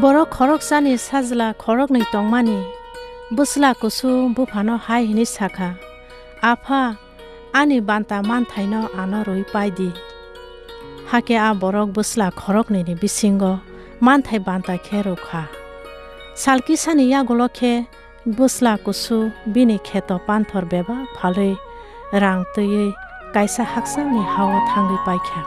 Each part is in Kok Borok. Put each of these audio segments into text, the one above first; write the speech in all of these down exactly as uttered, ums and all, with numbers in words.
Borok khoroksani sajla khoroknwi tongmani bwsla kusu buphano hai hwnwi sa kha, "Apha, ani banta manthaino ano rwui pai di." Hakhe a borok bwsla khoroknwini bisingo manthai banta khe rw kha. Sal kisani yagulo khe bwsla kusu bini kheto panthor bebak phalwi rang twiwi kaisa hakchangni ha-o thangwi pai kha.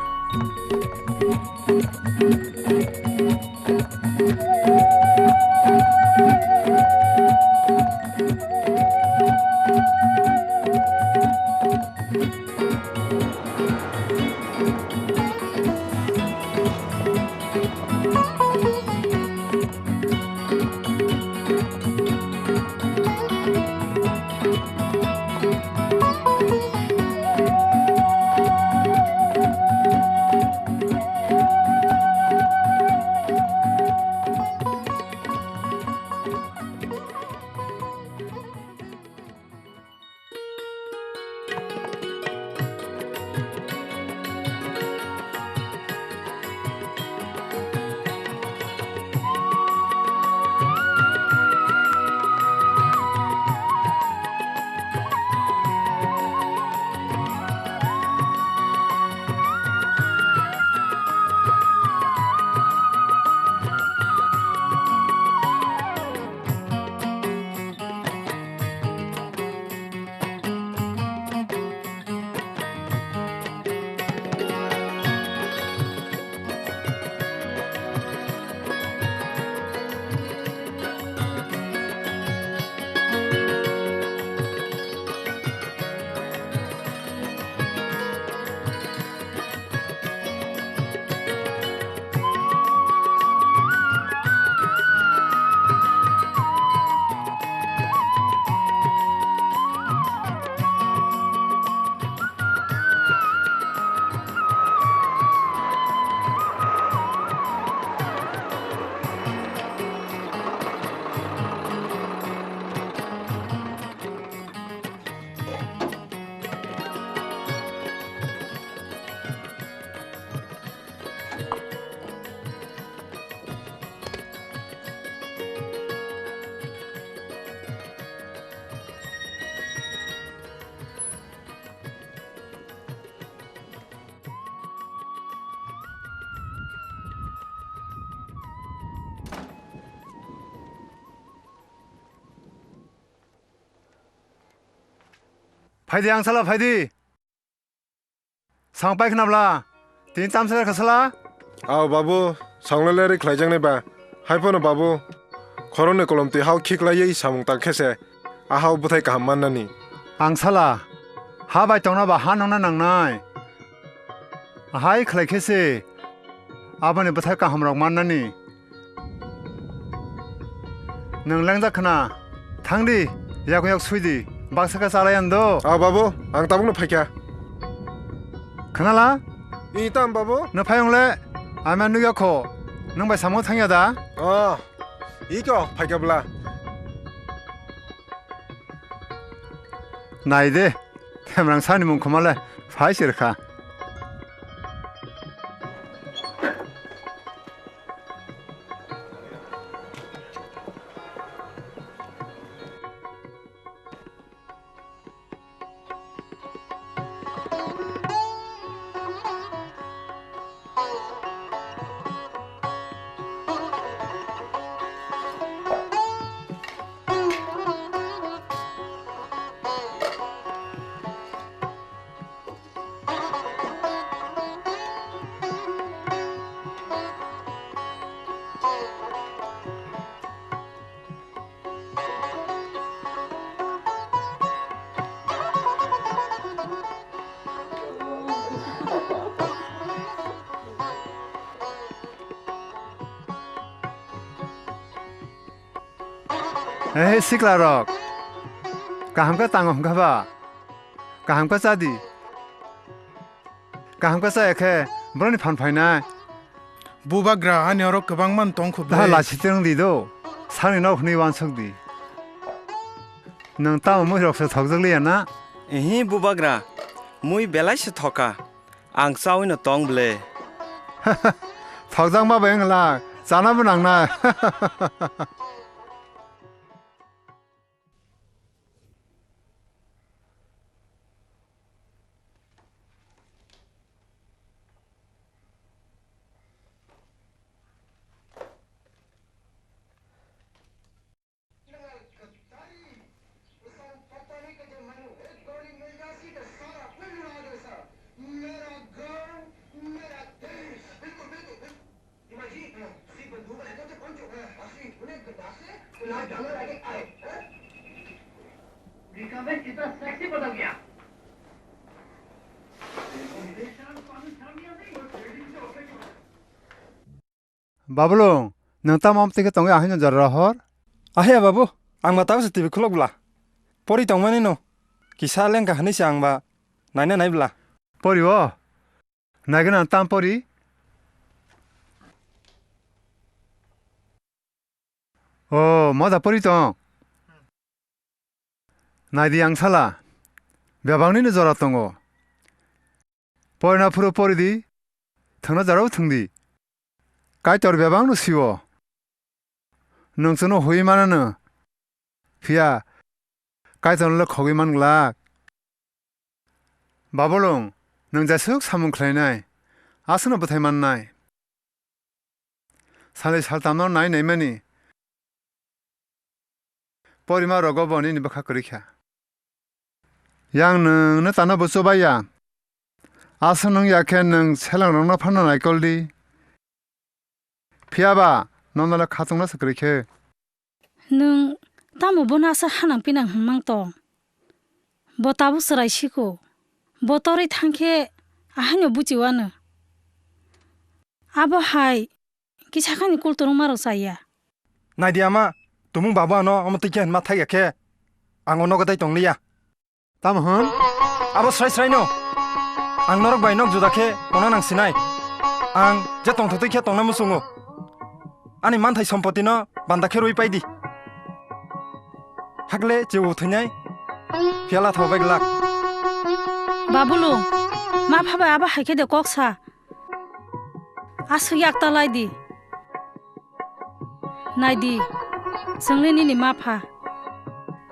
Phaidi, angsala, phaidi. Sang pai khna bla? Tini tamsa kha sala? Aw babu, songno lerwi khlaijaknai ba. Hai phano babu, khoroknwi kolom twi hao khiklaiwi samung tang khe se a hao bwthai kaham mannani. Angsala, ha bai tongna ba ha nongna nangnai. Ahai khlai khe se aboni bwthai kaham rok mannani. Nwng lengjak khna, thang di, yakung yak sui di, baksa khe chalai ang do. Ah, babu, ang tabukno phaikha. Khna la? I tam, babu? Nwng phai wng le, ami ang nukya kho, nwng bai samung thangya da? Ah, i kho, phaikha bwla. Nai de, Themrang sani mung khoma le, phai se rwkha. Hei, sikla rok, kaham khe tango hwnkha ba? Kaham khe cha di. Kaham khe chaya khe borokni phan phainai. Bubagra, ani oro kwbangma tong kho ble. Daha lachitwng di do, sakni nok hwnwi uansuk di. Nwng tamo mui rok se thokjak liya na? Ehi, Bubagra, mui belai se thoka. Ang chaui no tong ble. Thokjakma bai wng la, Chana bo nangnai. Babulung, nwng tamo amtwi khe tongwi ahai no jora rohor? Ahe ya babu, ang ma tabukse T V khulok bwla. Pori tongmani no, kisa lengkha hwnwi se ang ba naina nai bwla. Pori o? Naigwna tam pori? O, moda pori tong? Naidi angsala, bebaknino jora tongo. Porina phuru poridi, thwngna jorao thwngdi. Kaitor bebakno sio. Nwng chwngno hui manano, phiya Kaitorno le khogwi man glak. Babulung, nwng jesuk samung khlainai, aswkno bwthai mannai. Salni saltamno nai naimani porima rogo bo nini bwkha kwrwi kha. Yang nwng no tano bo chubai ya. Aswk nwng ya khe nwng selangrokno phano naikol di. Phiya ba nono le kha chungna se kwrwi khe. Nwng tamo bono aswk hanang pinang hwn mang tong? Bo tabuk chwrai siko. Bo torwi thang khe ahaino buchi wano. Abo hai kisa khani kul turungmarok chaya. Naidi ama, tumung babu ano omo twi khe hwnma thai ya khe ang o nogo dai tong liya. Tamo hwn? Abo srai srai no. Ang norok bai nok juda khe tongna nang sinai. Ang je tongtho twi khe tongna muchungo. Ani manthai sompotino banda khe rwi pai di. Hakle cheu thwinai phiya latha bai glak. Babulu, ma pha bai abo hai khe de kok sa. Aswk yak ta lai di. Nai di, chwng le nini ma pha.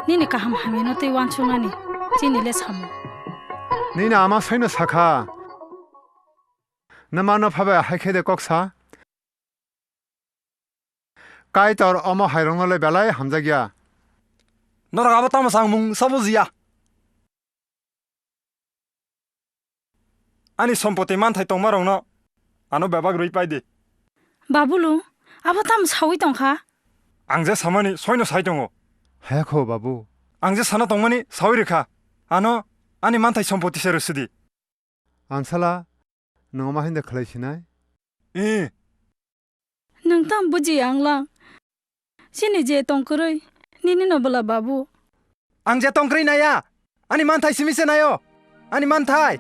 Nini kaham hamyano tei uansuknani chini le samung. Nini ama soino sakha. Nwmano pha bai hai khe de kok sa. Kaitor omo hairokno le belai hamjakya. Norok abo tamo samung sabo jiya. Ani sompoti manthai tongmarokno ano bebak rwi pai di. Babulu, abo tamo sawi tongkha? Ang je samani soino sai tongo. Haya kho, babu. Ang je sana tongmani sawi rwkha. Ano ani manthai sompoti se rwsidi. Angsala, nwng ma hinda khlai sinai? Ee. Nwng tamo buji ang lang. Chini je tong kwrwi, nini no bwla babu. Ang je tong kwrwi naya. Ani manthai simi se nayo. Ani manthai.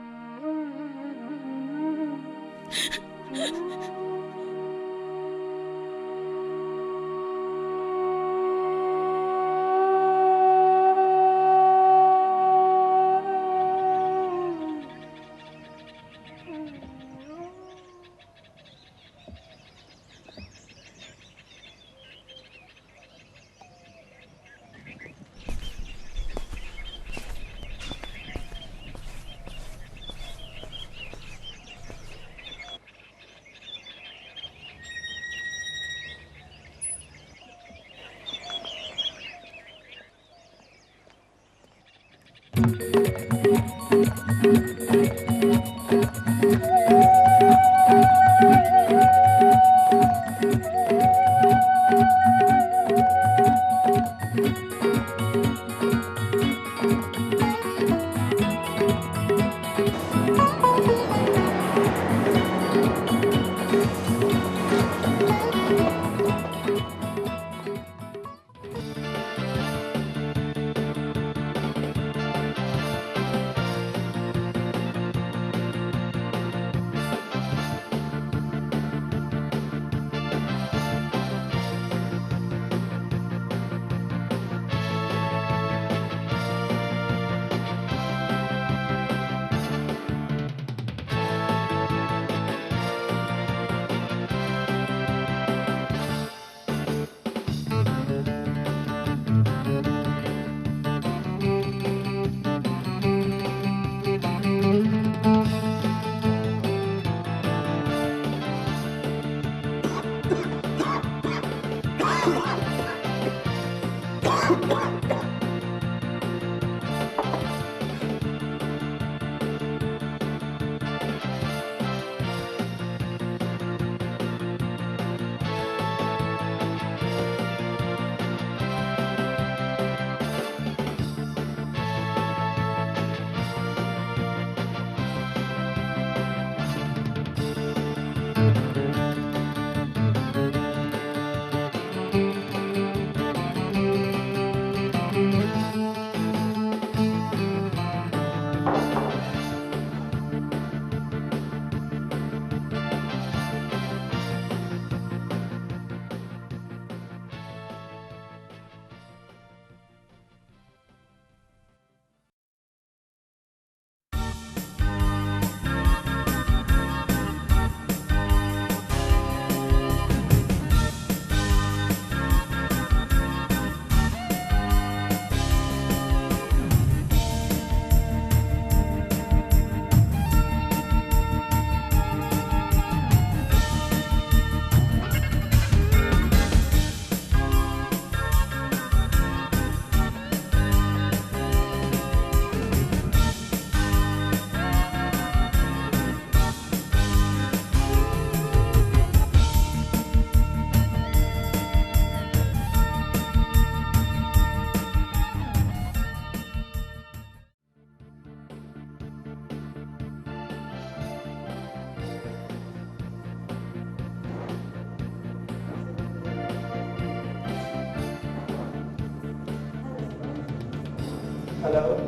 Hello.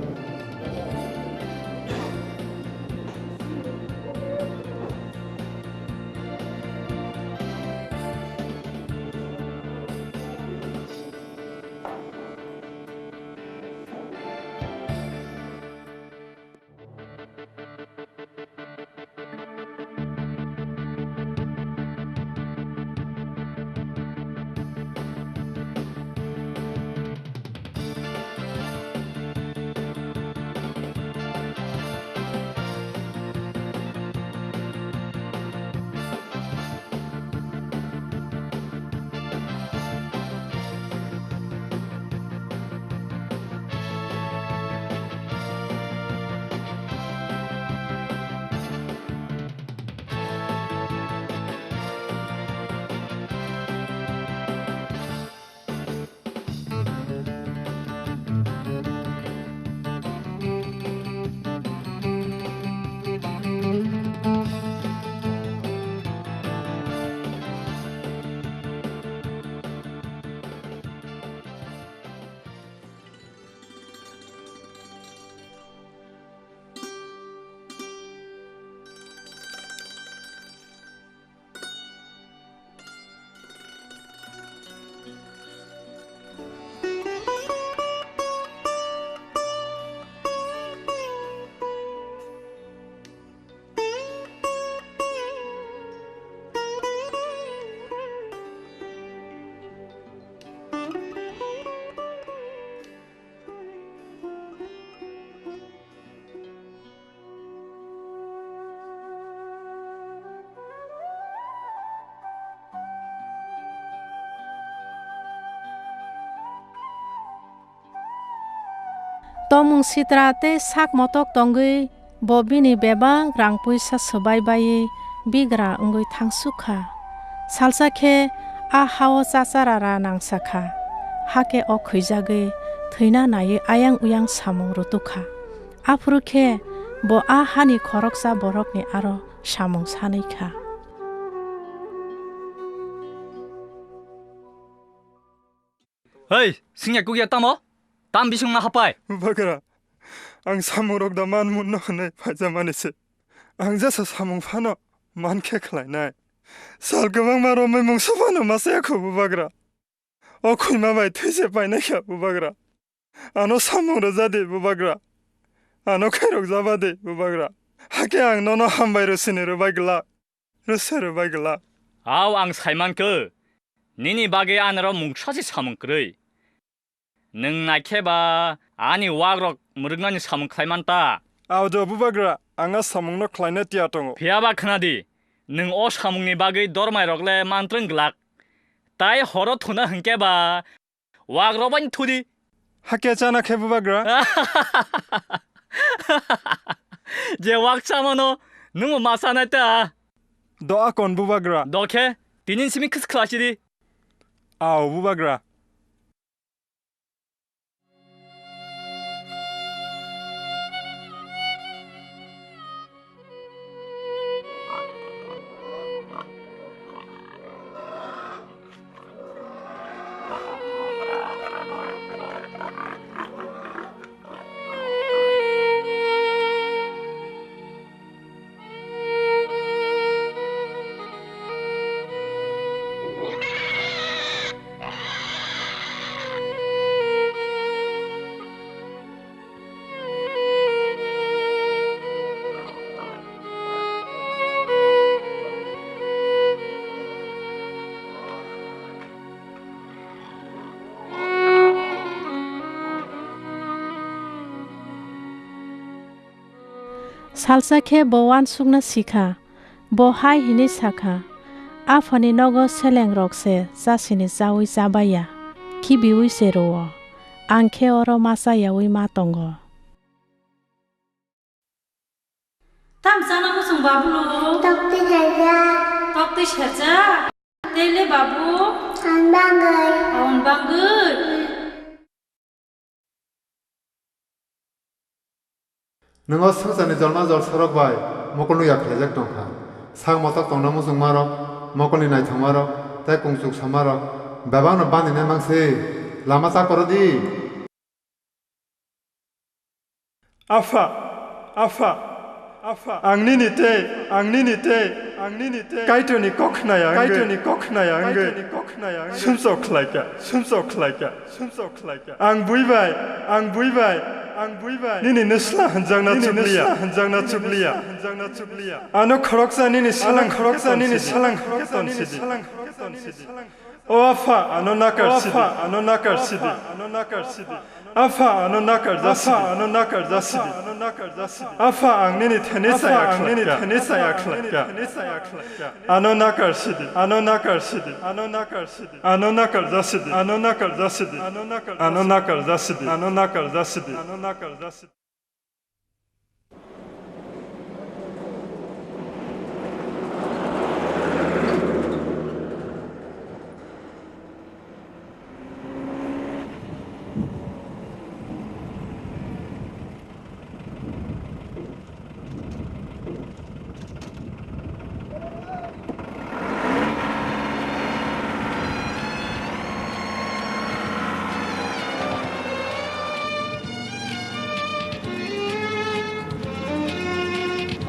Tomung sitra tei sak motok tongwi bo bini bebak rang puisa swbai baiwi bigra wngwi thangsuk kha. Salsa khe a hao chachara ra nangsa kha, hakhe o khwijagwi thwina naiwi ayang uyang samung rutuk kha. Aphuru khe bo a hani khoroksa borokni aro samung sanwi kha. Hei, singya kukya tamo? Tam bisingma hapai? Bubagra, ang samungrok da man munno hwnwi phaijamani se. Ang jesa samung phano man khe khlainai. Sal kwbangma romwi mungsa phano masa ya kho, Bubagra. O khwima bai thwi se painai kha, Bubagra. Ano samung rwja di, Bubagra. Ano khairok jaba di, Bubagra. Hakhe ang nono hambai rw sini rwbai glak. Rwse rwbai glak. Ao ang saiman khe, nini bagwi anoro mungsa se samung kwrwi. Nwng naikhe ba ani wagrok mwrwknani samung khlai man ta? Ao do, Bubagra, ang a samungno khlaina tiya tongo. Phiya ba khna di, nwng o samungni bagwi dormairok le mantrwng glak. Tai horo thuna hwnkhe ba wagrok bai thudi. Hakhe chana khe, Bubagra? Je wak chamano nwngbo ma chanai ta? Do akon, Bubagra. Do khe, tinin simi khis khlachidi. Ao, Bubagra. Salsa khe bo uansukna si kha. Bo hai hwnwi sa kha, "Aphani nogo selengrok se chasini chaui chabaiya, khibiui se rwo. Ang khe oro ma chayaui ma tongo." Tam chana muchung babu lo? Tokti serja. Tokti serja? Tele babu? Ang bangwi. Aun bangwi? Nwng o swngcharni jolma jolsorok bai mokol nukya khlaijak tong kha. Sak motok tongna muchungmarok, mokolni naithokmarok tei kungchuk samarok bebakno baninai mang se. Lama chakoro di. Apha, apha, apha, ang nini tei, ang nini tei, ang nini tei Kaitorni kok khnaya wngwi, Kaitorni kok khnaya wngwi, Kaitorni kok khnaya wngwi sumsok khlaikha, sumsok khlaikha, sumsok khlaikha. Ang bui bai, ang bui bai, ang bui bai nini nwsla hwnjakna chubliya, nwsla hwnjakna chubliya, hwnjakna chubliya. Ano khoroksa nini salang, ano khoroksa nini salang, salang, salang. O Apha, ano nakar sidi, ano nakar sidi, ano nakar sidi. Apha, ano nakar jasidi, ano nakar jasidi, ano nakar jasidi. Apha, ang nini thani saya khlaikha, nini thani saya khlaikha. Ano nakar sidi, ano nakar sidi, ano nakar sidi. Ano nakar jasidi, ano nakar jasidi, ano nakar jasidi, ano nakar jasidi, ano nakar jasidi.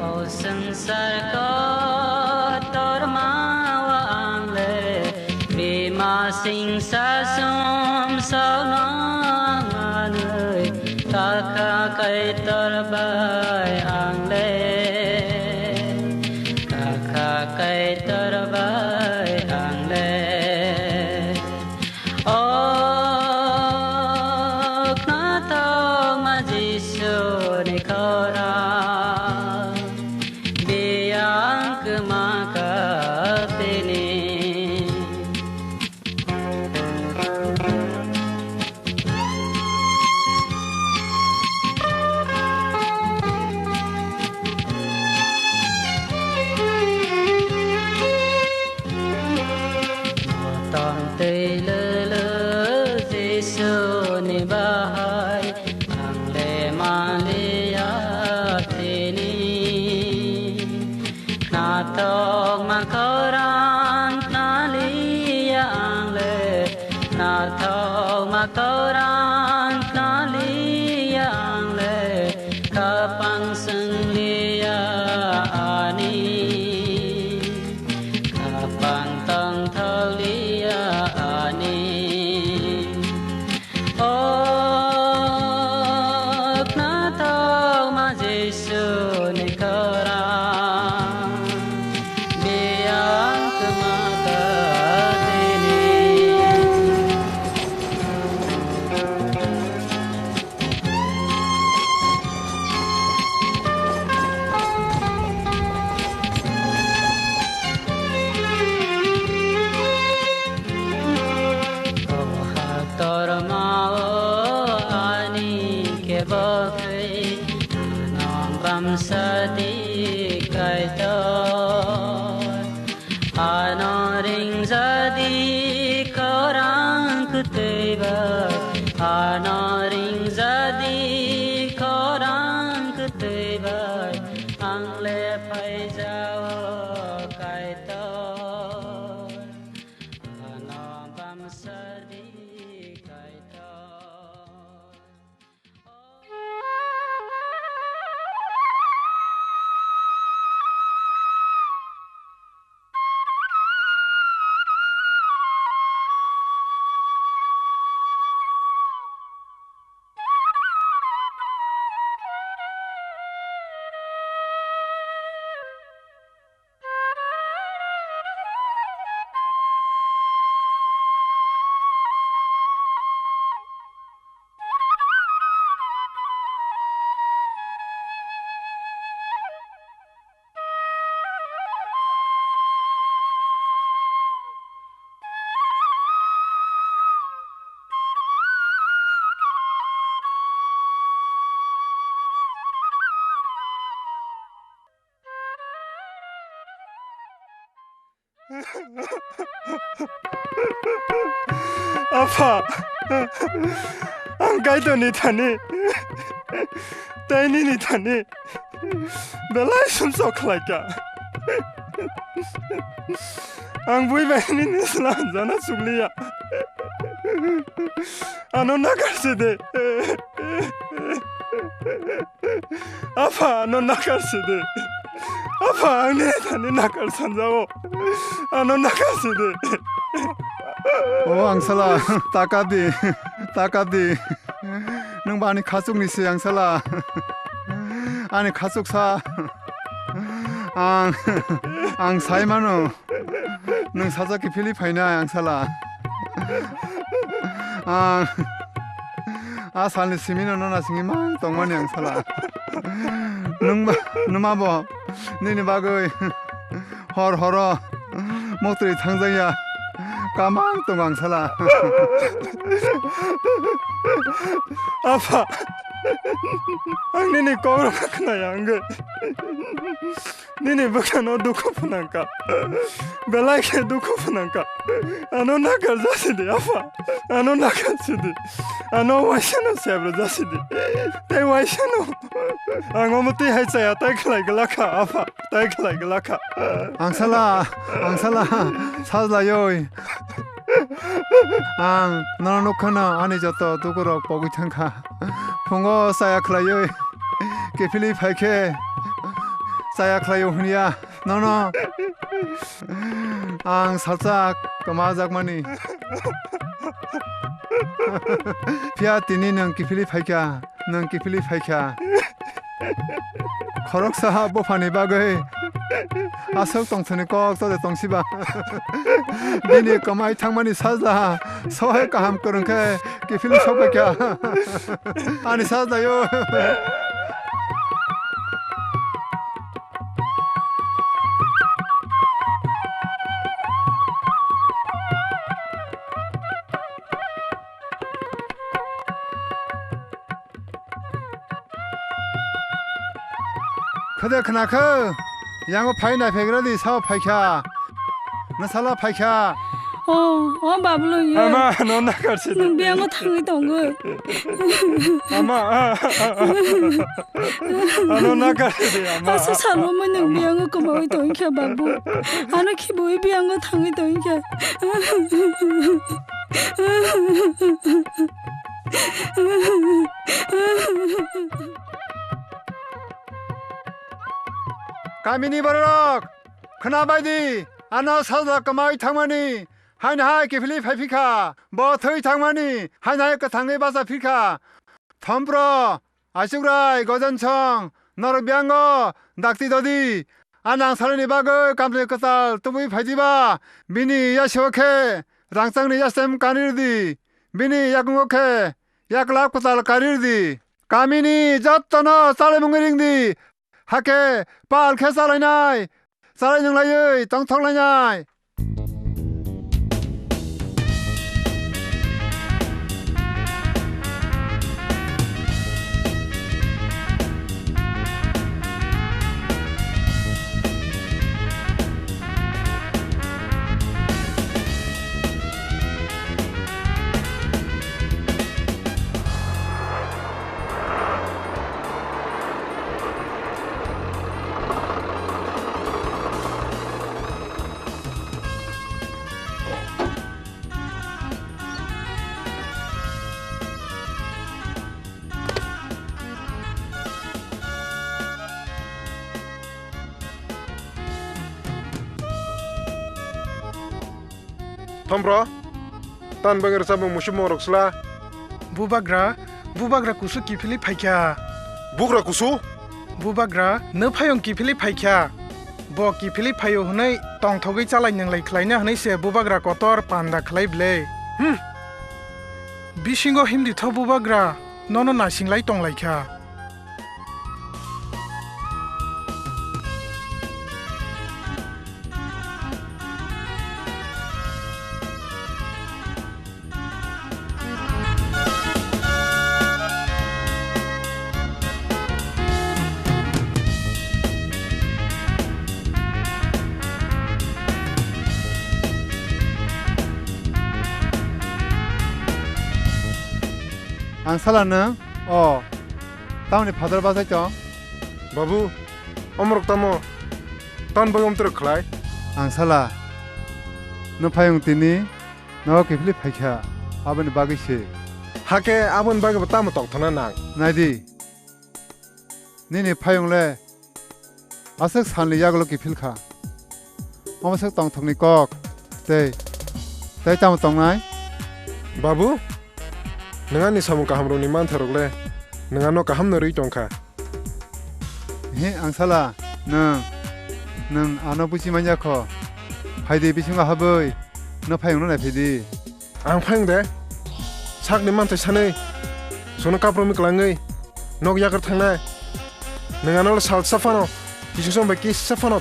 O swngchar kotorma o ang le bima singsa sumsokno ang manwi, Kakha Kaitor bai ang le, Kakha Kaitor bai ang le. O khnathokma Jisuni khorang, biyang kwma kapini. Motom twi lwlw Jisuni bahai ang le manliya tini. Khnathokma khorang khnaliya ang le, khnathokma khorang khnaliya ang le, khapang swngliya ani, khapang tongthokliya ani. O khnathokma Jisuni khorang, biyang kwma kapini. O haktorma o ani kebo kwrwi, ano bamsa di Kaitor. Ano ringjadi khorang kwtwi bai, ano ringjadi khorang kwtwi bai, ang le phaijao Kaitor. Ano bamsa di Kaitor. Apha, ang Kaitorni thani tei nini thani belai sumsok khlaikha. Ang bui bai nini slam jana chukliya. Ano nakar sidi. Apha, ano nakar sidi. Apha, angni thani nakar sanjao. Ano nakar sidi. O angsala, takap di, takap di. Nwng ba ani khachukni se angsala. Ani khachuksa. Ang, ang sai mano. Nwng sajak kiphilwi phainai angsala. Ang a salni simino nono simi mang tongmani angsala. Nwng ba, nwma bo nini bagwi hor horo motri thangjakya kamang tongo angsala. Apha, ang nini kok rok khnaya wngwi. Nini bwkhano dukhu phwnangkha. Belai khe dukhu phwnangkha. Ano nakar jasidi, apha. Ano nakar sidi. Ano waisano sebra jasidi. Tei waisano. Ang omo twi hai chaya tai khlai glakha, apha. Tai khlai glakha. Angsala, angsala, sajlaioi. Ang nono nukha na ani joto dukurok pogwi thangkha. Phungo chaya khlaioi. Kiphilwi phaikhe chaya khlaio hwnya. Nono ang salsa kwmajakmani. Phiya tini nwng kiphilwi phaikha, nwng kiphilwi phaikha. Khoroksa buphani bagwi aswk tongthokni kok tode tongsiba. Bini kwmai thangmani sajla sohai kaham kwrwng khe kiphilwi sokbaikha. Ani sajlayo. Khede khna khe, yango phai naiphegra di, sao phaikha. Nwsala phaikha. O, o Bablu, ye. Ama, no nakar se. Nwng biyango thangwi tongwi. Ama, a, a, a, a. Ano nakar se, ama. Asa salo mo nwng biyango kwmawi tongkha, Babu. Ano khibiwi biyango thangwi tongkha. Kamini bororok, khna bai di, ano sajla kwmawi thangmani, haino hai kiphilwi phai phikha, bo thwi thangmani, haino hai kwthangwi bacha phikha. Thompro, Aichukrai, Gojansong, norok biyango dakti dodi, a nangsalni bagwi kamchwlwi kwtal tubui phai diba, bini yasio khe rangchakni yastem kanwi rwdi, bini yakungo khe yaklap kwtal karwi rwdi. Kamini jottono chalai mungwi ringdi, hakhe pal khe chalainai, chalai nwnglaiwi tongthok lainai. Thompro, tan bagwi rwchapmung muisupmung rok sla. Bubagra, bubagra kusu kiphilwi phaikha. Bugra kusu? Bubagra, nw phayung kiphilwi phaikha. Bo kiphilwi phaio hwnwi tongthogwi chalai nwnglai khlaina hwnwi se bubagra kotor panda khlai ble. Hmm. Bisingo himdi tho bubagra, nono nasinglai tonglaikha. Ang sala nwng, o, tamoni father bachai tong? Babu, omorok tamo? Tamoni bagwi omtwrwk khlai? Ang sala, nwng phayung tini, nogo kiphilwi phaikha, aboni bagwi se. Hakhe aboni bagwi bo tamo tongthokna nang? Naidi. Nini phayung le aswk salni yagulo kiphil kha. Omo swk tongthokni kok. Tei, tei tamo tongnai? Babu, nwng ani samung kahamrokni manthairok le nwng ano kaham no rwi tong kha. He, angsala, nwng, nwng ano buchi man ya kho. Phai di, bisingo habwi, no phayungno nai phai di. Ang phayung de, sakni manthai sanwi, sono kaprokni kwlangwi, nok yagar thangnai. Nwng ano salsa phano, kisingsom bai kisa phano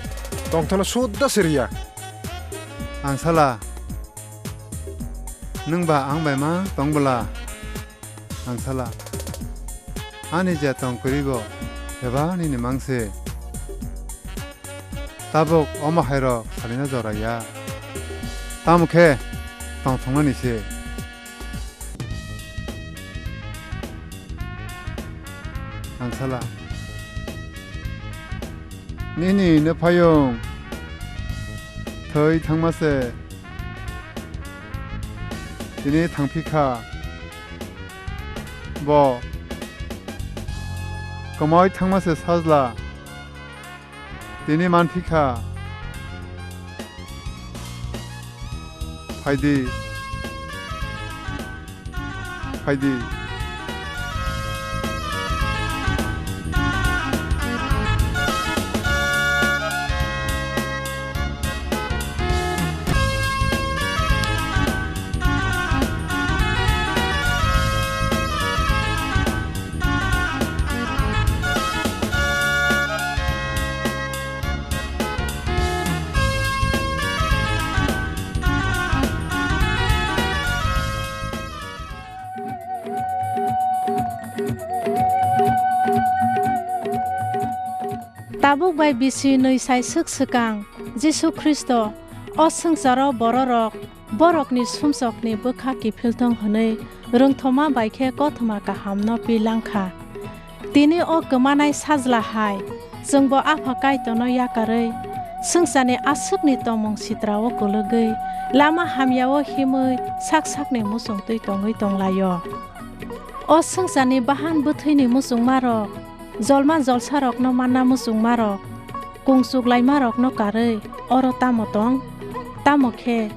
tongthokno suda se riya. Angsala, nwng ba ang bai ma tong bwla? Angsala, ani je tong kwrwi bo, eba nini mang se. Tabuk omo hairok salina jora ya. Tamo khe tongthoknani se. Angsala, nini ne phayung thwi thangma se. Tini thangphi kha. Bo kwmai thangma se sajla. Tini manphi kha. Phaidi. Phaidi. Tabuk bai bisi nwi sai swk swkang Jisu Khristo o swngcharo bororok borokni sumsokni bwkha kiphil tong hwnwi rwngthoma bai khe kothoma kahamno pi lang kha. Tini o kwmanai sajla hai chwngbo Apha Kaitorno yakarwi swngcharni aswkni tongmung sitrao kwlwgwi lama hamyao himwi sak sakni muchung twi tongwi tonglaio. O swngcharni bahan bwthwini muchungmarok, jolma jolsarokno manna muchungmarok, kungchuklaimarokno karwi oro tamo tong? Tamo khe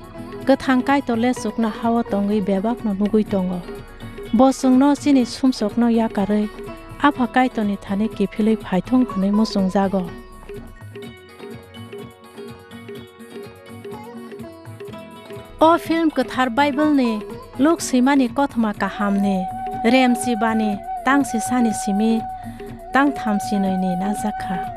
Kwthang Kaitor le chuknohao tongwi bebakno nugwi tongo. Bo chwngno chini sumsokno yakarwi Apha Kaitorni thani kiphilwi phaithung hwnwi muchungjago. O film kwthar Bible-ni Luk swimani kothoma kahamni remchibani tang sisani simi tang thamsinwini najak kha.